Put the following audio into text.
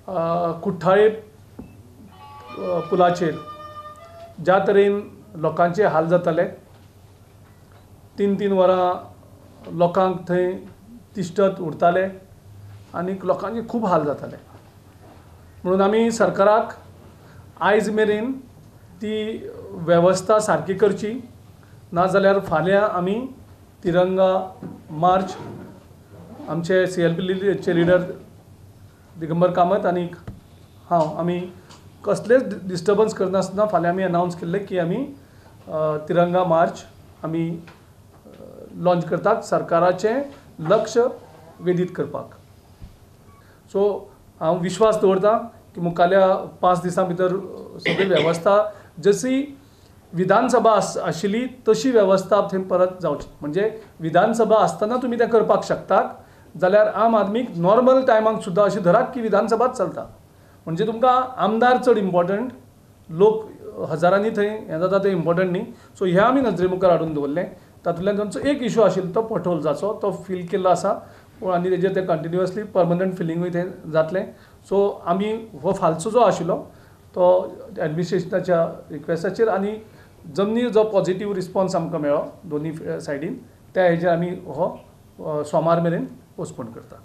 कुठ्ठाळे पुलाचेर ज्या तरेन लोकांचे हाल जाताले, 3-3 वरां लोकांक थंय तिश्टत उरताले आनी लोकांचे खूब हाल जाताले. म्हणून आमी सरकाराक आयज मेरेन ती वेवस्था सारकी करची, नाजाल्यार फाल्यां आमी तिरंगा मार्च आमचे CLPचे लिडर दिगंबर कामत आनी हांव आमी कसलेच डिस्टर्बन्स करनासतना फाल्यां आमी अनावन्स केल्लें की आमी तिरंगा मार्च आमी लॉन्च करतात सरकाराचें लक्ष वेधीत करपाक. सो हांव विश्वास दवरता की मुखाल्या 5 दिसां भितर सगळी वेवस्था जशी विधानसभा आशिल्ली तशी वेवस्था थंय परत जावची. म्हणजे विधानसभा आसतना तुमी तें करपाक शकतात, जाल्यार आम आदमीक नॉर्मल टायमाक सुद्दां अशें धरात की विधानसभाच चलता. म्हणजे तुमकां आमदार चड इम्पॉर्टंट, लोक हजारांनी थंय हें जाता तें इम्पॉर्टंट न्ही. सो हें आमी नदरे मुखार हाडून दवरलें. तातूंतल्यान तांचो एक इशू आशिल्लो तो पॉटहोल्साचो, तो फील केल्लो आसा आनी तेजेर तें कंटिन्युअसली परमनंट फिलिंगूय थंय जातलें. सो आमी हो फालचो जो आशिल्लो तो एडमिनिस्ट्रेशनाच्या रिक्वेस्टाचेर आनी जमनीर जो पॉझिटीव रिस्पॉन्स आमकां मेळ्ळो दोनी सायडीन त्या हेजेर आमी हो सोमार मेरेन पोस्टपोन करता.